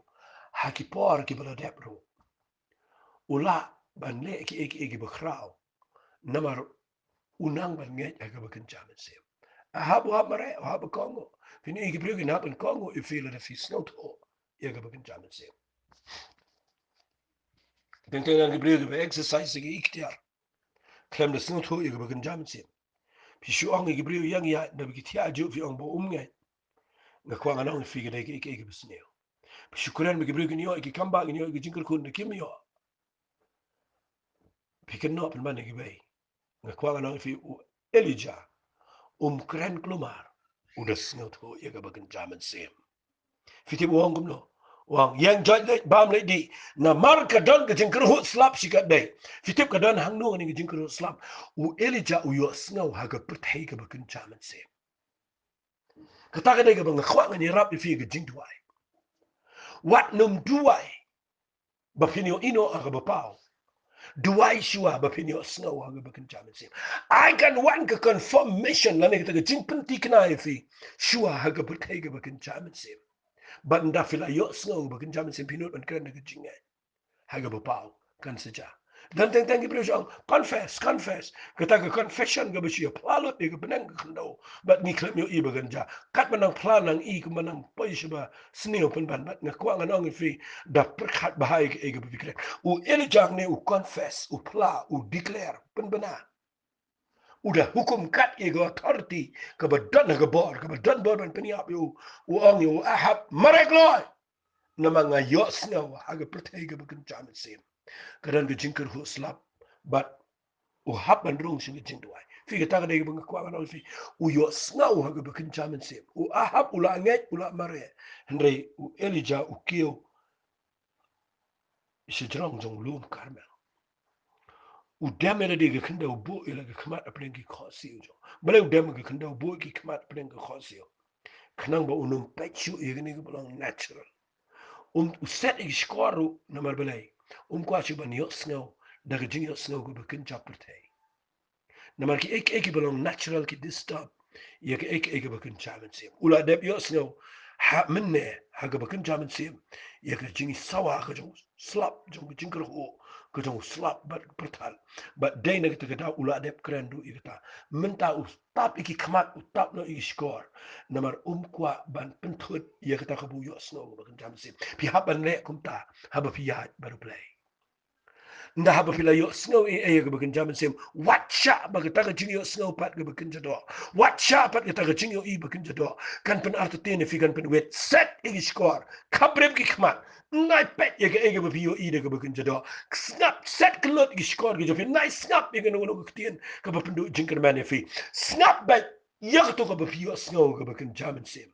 ha ki por kiba la dep ruh u lah ban leh kiei kiei kiba khraw. Namar u nang ban ngeit ha kaba kynja mynsiem. Ahab u hap mareh, u hap ban kohnguh. Phin ïohi ki briew kin hap ban kohnguh ïa phi lada phi sngewthuh ïa kaba kynja mynsiem. Teng teng ki briew kiba exercise ïa ki iktiar khlem da sngewthuh ïa kaba kynja mynsiem. Phi shu ong ïa ki briew ïeng ïaid, da ba ki thiah juh phi ong ba um ngeit. Nga kwah ngan ong ïa phi ka dei kiei kiei kiba sniew. Phi shu kren ba ki briew kin ïoh ïa ki kam bah, kin ïoh ïa ki jingkyrkhu, da kim ïoh. Phi kynnoh pynban ïa kiwei. Nga kwah ngan ong ïa phi, u Elijah um kren kulmar, u da sngewthuh ïa kaba kynja mynsiem. Phi tip u ong kumno? U ong, ïeng joit, leit bam leit dih, namar ka don ka jingkyrhuh slap shikatdei. Phi tip ka don hangno kane ka jingkyrhuh slap? U Elijah u ïohsngew ha ka pyrthei kaba kynja mynsiem. Kata ka dei kaba nga kwah ngan ïarap ïa phi, ka jingduwai. Wat nym duwai ba phin ïoh ïehnoh ha kaba paw. Duwai shuwa ba phin ïohsngew ha kaba kynja mynsiem. Ai kan wan ka confirmation lane kata ka jingpynthikna ïa phi shuwa ha ka pyrthei kaba kynja mynsiem. Bad ynda phi la ïohsngew ha kaba kynja mynsiem, phi nud ban kren da ka jingngeit ha kaba paw, kan sa jia. Don teng teng ki briew shu ong, confess, confess. Kata ka confession kaba shu ïa phla lut ïa ka bneng ka khyndew. Bad ngi khlem ïohi ba kan jia. Katba nang phla nang i, kumba nang poi sha ba sniew pynban. Bad nga kwah ngan ong ïa phi, da pyrkhat bha ïa kaei kaba phi kren. U Elijah ne u confess, u phla, u declare, pynbna. U da hukum kat ïa ka authority kaba don ha ka bor, kaba don bor ban pynïap ïa u, u ong ïa u Ahab, mareh kloi. Namar nga ïohsngew ha ka pyrthei kaba kynja mynsiem ka don ka jingkyrhuh slap, bad u hap ban rung sha ka jingduwai. Phi, kata ka dei kaba nga kwah ngan ong ïa phi. U ïohsngew ha kaba kynja mynsiem. U Ahab u la ngeit, u la mareh. Hynrei u Elijah u kiew sha jrong jong u lum Karmel. U dem ïa lade ka khyndew buh ïa la ka khmat hapdeng ki khohsiew jong. Balei u dem ka khyndew buh ki khmat hapdeng ka khohsiew? Khnang ba un ym peit shuh ïa kane kaba long natural. Um, u set ïa ki shkor ruh namar balei? Um kwah shuh ban ïohsngew da ka jingïohsngew kaba kynja pyrthei. Namar kiei kiei kiba long natural ki disturb ïa kaei kaei kaba kynja mynsiem. U la dep ïohsngew ha mynne ha kaba kynja mynsiem ïa ka jingsawa ka jong u slap, jong ka jingkyrhuh ka jong u slap bad pyrthei. Bad dei na kata ka daw u la dep kren ruh ïa kata. Mynta u tap ïa ki khmat, u tap noh ïa ki shkor. Namar um kwah ban pynthut ïa kata kaba u ïohsngew kaba kynja mynsiem. Phi hap ban leh kumta haba phi ïaid bad U Blei. Ynda haba phi la ïohsngew ïa, ïa kaba kynja mynsiem, wat shah ba kata ka jingïohsngew pat kaba kynja doh, wat shah pat kata ka jingïohi ba kynja doh kan pynartatien ïa phi, kan pynwit. Set ïa ki shkor, khapbrip ki khmat. Ngai peit ïa kaei kaba phi ïohi da kaba kynja doh. Sngap, set kyllot ïa ki shkor ki jong phi. Ngai sngap ïa kano kano ka ktien kaba pynduh jingkyrmen ïa phi. Sngap beit ïa kato kaba phi ïohsngew kaba kynja mynsiem.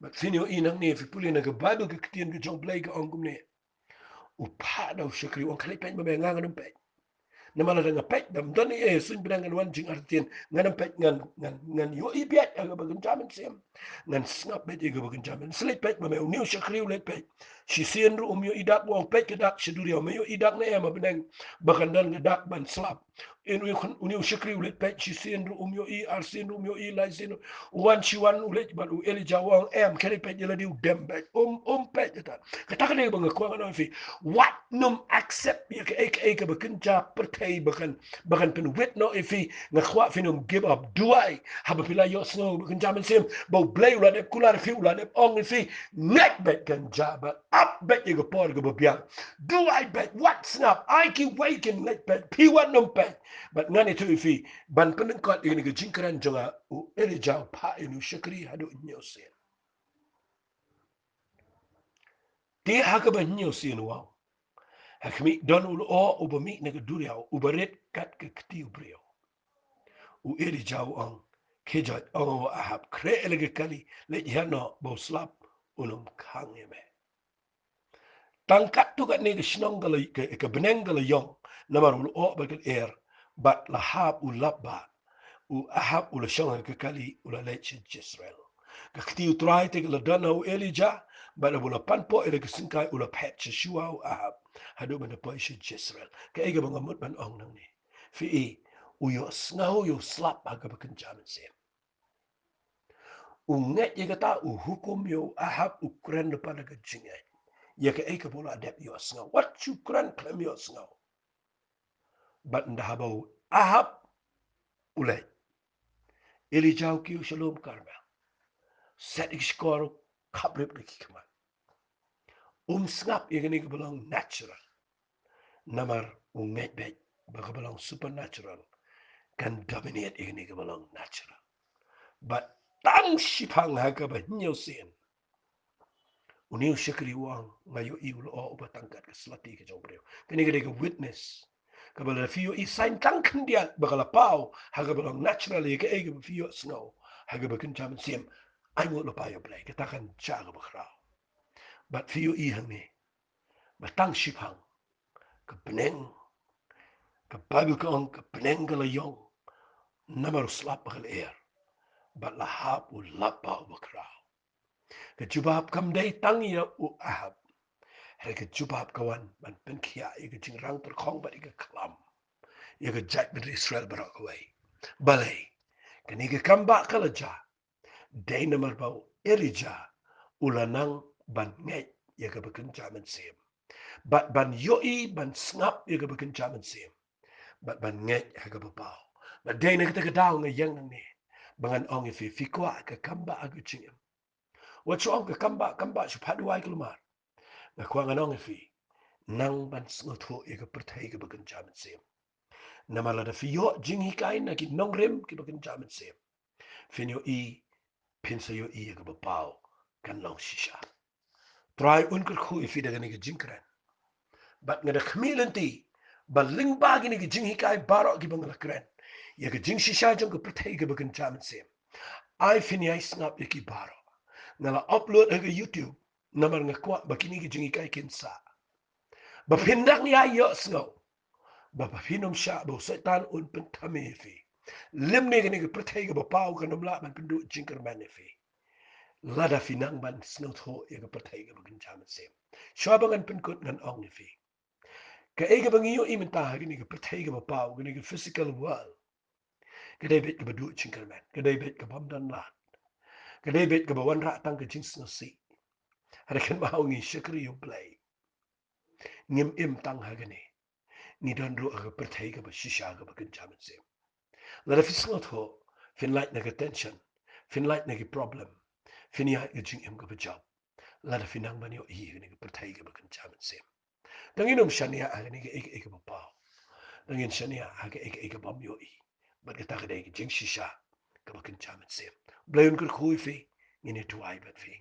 Bad phin ïohi nangne, phi pule na ka Baibl, ka ktien ka jong U Blei ka ong kumne. U phah da u shakri, u ong, khlei peit ma me, nga ngan ym peit. Namar lada nga peit, dam don ei ei suiñ pdeng, ngan wan jingartatien, ngan ym peit, ngan, ngan, ngan ïohi beit ïa kaba kynja mynsiem. Ngan sngap beit ïa kaba kynja mynsiem. Khlei peit ma me, une u shakri u leit peit. Shisien ruh um ïohi dak, u ong peit ka dak sha duriaw, me ïohi dak ne em ha bneng ba kan don ka dak ban slap. Une u khun, une u shakri u leit peit, shisien ruh um ïohi, arsien ruh um ïohi, laisien ruh. U wan shi wan u leit bad u Elijah, u ong, em, khlei peit ïa lade, u dem beit. Um, um peit ïa kata. Kata ka dei ba nga kwah ngan ong ïa phi. Wat nym accept ïa kaei kaei kaba kynja pyrthei ba kan, ba kan pynwit noh ïa phi. Nga kwah phin ym give up. Duwai haba phi la ïohsngew ba kynja mynsiem ba U Blei u la dep kular ïa phi, u la dep ong ïa phi. Ngeit beit, kan jia bad ap beit ïa ka por kaba biang. Duwai beit, wat sngap, ai kiwei kin ngeit beit, phi wat nym peit. Bad ngan ïathuh ïa phi, ban pynlyngkot ïa kane ka jingkren jong u Elijah, u phah ïa une u shakri haduh hynñiew sien. Te ha kaba hynñiew sien u ong, ha khmih don u lyoh uba mih na ka duriaw, uba rit kat ka kti u briew. U Elijah u ong, khie joit, ong ïa u Ahab, khreh ïa la ka kali, leit hiar noh ba u slap un ym khang ïa me. Tang katto katne ka shnong ka la, ka, ka bneng ka la ïong namar u lyoh bad ka lyer, bad la hap u lap bah. U Ahab u la shong ha ka kali, u la leit sha Jezreel. Ka kti U Trai te ka la don ha u Elijah, bad haba u la pan poh ïa la ka syngkai, u la phet sha shuwa u Ahab haduh ban da poi sha Jezreel. Kaei kaba nga mut ban ong nangne, phi i, u ïohsngew ïa u slap ha kaba kynja mynsiem. U ngeit ïa kata, u hukum ïa u Ahab, u kren lypa da ka jingngeit ïa kaei kaba u la dep ïohsngew. Wat shu kren khlem ïohsngew. Bad ynda haba u Ahab u leit, Elijah u kiew sha lum Karmel. Set ïa ki shkor, khapbrip da ki khmat. Um sngap ïa kane kaba long natural. Namar u ngeit beit ba kaba long supernatural kan dominate ïa kane kaba long natural. Bad tang shiphang ha kaba hynñiew sien, une u shakri u ong, nga ïohi u lyoh uba tang kat ka slati ka jong u briew. Kane ka dei ka witness kaba lada phi ïohi sign tang khyndiat ba ka la paw ha kaba long natural ïa kaei kaba phi ïohsngew ha kaba kynja mynsiem, ai nguh lypa ïa U Blei, kata kan jia kaba khraw. Bad phi ïohi hangne ba tang shiphang ka bneng, ka Baibl ka ong, ka bneng ka la ïong namar u slap bad ka lyer, bad la hap u lap bah uba khraw. Ka jubab kam dei tang ïa u Ahab, hynrei ka jubab ka wan ban pynkhiah ïa ka jingrang tyrkhong bad ïa ka khlam ïa ka jaitbynriew Israel baroh kawei. Balei? Kane ka kam bah ka la jia dei namar ba u Elijah u la nang ban ngeit ïa kaba kynja mynsiem, bad ban ïohi, ban sngap ïa kaba kynja mynsiem, bad ban ngeit ha kaba paw. Bad dei na kata ka daw nga ïeng nangne ba ngan ong ïa phi, phi kwah ka kam bah ha ka jingim? Wat shu ong ka kam bah, kam bah, shu phah duwai kulmar. Nga kwah ngan ong ïa phi, nang ban sngewthuh ïa ka pyrthei kaba kynja mynsiem. Namar lada phi ïoh jinghikai na ki nongrim kiba kynja mynsiem, phin ïohi, phin sa ïohi ïa kaba paw kan long shisha. Trai un kyrkhu ïa phi da kane ka jingkren. Bad nga da khmih lynti ba lyngba kine ki jinghikai baroh kiba nga la kren, ïa ka jingshisha jong ka pyrthei kaba kynja mynsiem. Ai phin ïai sngap ïa ki baroh. Nga la upload ha ka YouTube namar nga kwah ba kine ki jinghikai kin sah, ba phin dang ïai ïohsngew, ba phin ym shah ba u Soitan un pynthame ïa phi. Lymne kane ka pyrthei kaba paw kan ym lah ban pynduh jingkyrmen ïa phi lada phi nang ban sngewthuh ïa ka pyrthei kaba kynja mynsiem. Shuwa ba ngan pynkut, ngan ong ïa phi, kaei kaba ngi ïohi mynta ha kane ka pyrthei kaba paw, kane ka physical world, ka dei beit kaba duh jingkyrmen, ka dei beit kaba ym don lad, ka dei beit kaba wanrah tang ka jingsngewsih. Hynrei kynmaw, ngi shakri ïa U Blei. Ngim im tang ha kane, ngi don ruh ha ka pyrthei kaba shisha kaba kynja mynsiem. Lada phi sngewthuh, phin lait na ka tension, phin lait na ki problem, phin ïaid ka jingim kaba jop lada phi nang ban ïohi ïa kane ka pyrthei kaba kynja mynsiem. Tang ngin ym shaniah ha kane kaei kaei kaba paw, tang ngin shaniah ha kaei kaei kaba ym ïohi. Bad kata ka dei ka jingshisha kaba kynja mynsiem. Blei un kyrkhu ïa phi. Ngin ïa duwai bad phi.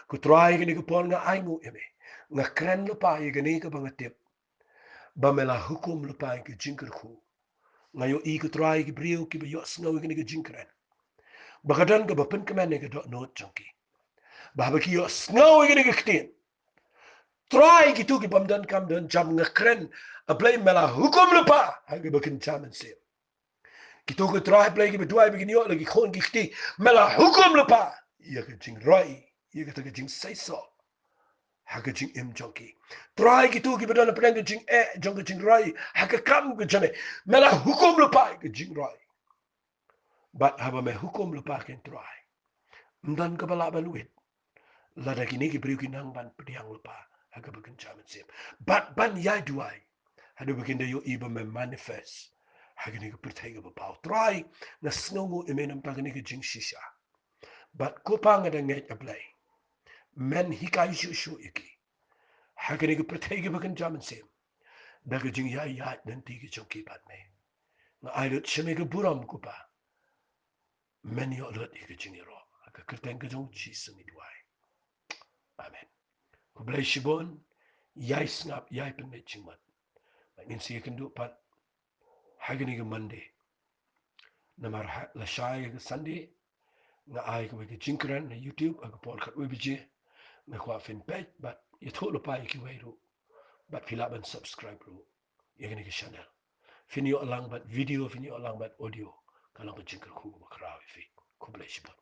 Ko Trai, kane ka por nga ai nguh ïa me. Nga kren lypa ïa kane kaba nga tip ba me la hukum lypa ïa ka jingkyrkhu. Nga ïohi, ko Trai, ki briew kiba ïohsngew ïa kane ka jingkren, ba ka don kaba pynkmen ïa ka dohnud jong ki, ba haba ki ïohsngew ïa kane ka ktien, Trai, kito ki bym don kam don jam, nga kren, A Blei, me la hukum lypa ha kaba kynja mynsiem. Kito, ko Trai Blei, kiba duwai ba kin ïoh la ki khun ki kti, me la hukum lypa ïa ka jingroi, ïa kata ka jingseisoh ha ka jingim jong ki. Trai, kito kiba don hapdeng ka jingeh jong ka jingroi ha ka kam ka jong me, me la hukum lypa ïa ka jingroi. Bad haba me hukum lypa, ko Trai, ym don kaba lah ban wit lada kine ki briew ki nang ban pdiang lypa ha kaba kynja mynsiem bad ban ïai duwai, haduh ba kin da ïohi ba me manifest ha kane ka pyrthei kaba paw. Trai, nga sngewnguh ïa me namar kane ka jingshisha. Bad ko Pa, nga da ngeit, A Blei, men hikai shuh shuh ïa ki ha kane ka pyrthei kaba kynja mynsiem da ka jingïaid lynti ka jong ki bad me. Nga ai lut sha me ka burom, ko Pa. Men ïoh lut ïa ka jingïaroh. Ha ka kyrteng ka jong U Jisu ngi duwai. Amen. Khublei shibun. Ïai sngap, ïai pynbeit jingmut. Bad ngin sa ïakynduh pat ha kane ka Monday. Namar ha, lashai ka Sunday nga ai kawei ka jingkren na YouTube ha ka por khatwei baje. Nga kwah phin peit bad ïathuh lypa ïa kiwei ruh. Bad phi lah ban subscribe ruh ïa kane ka channel. Phin ïoh lang bad video, phin ïoh lang bad audio. Ka long ka jingkyrkhu kaba khraw ïa phi. Khublei shibun.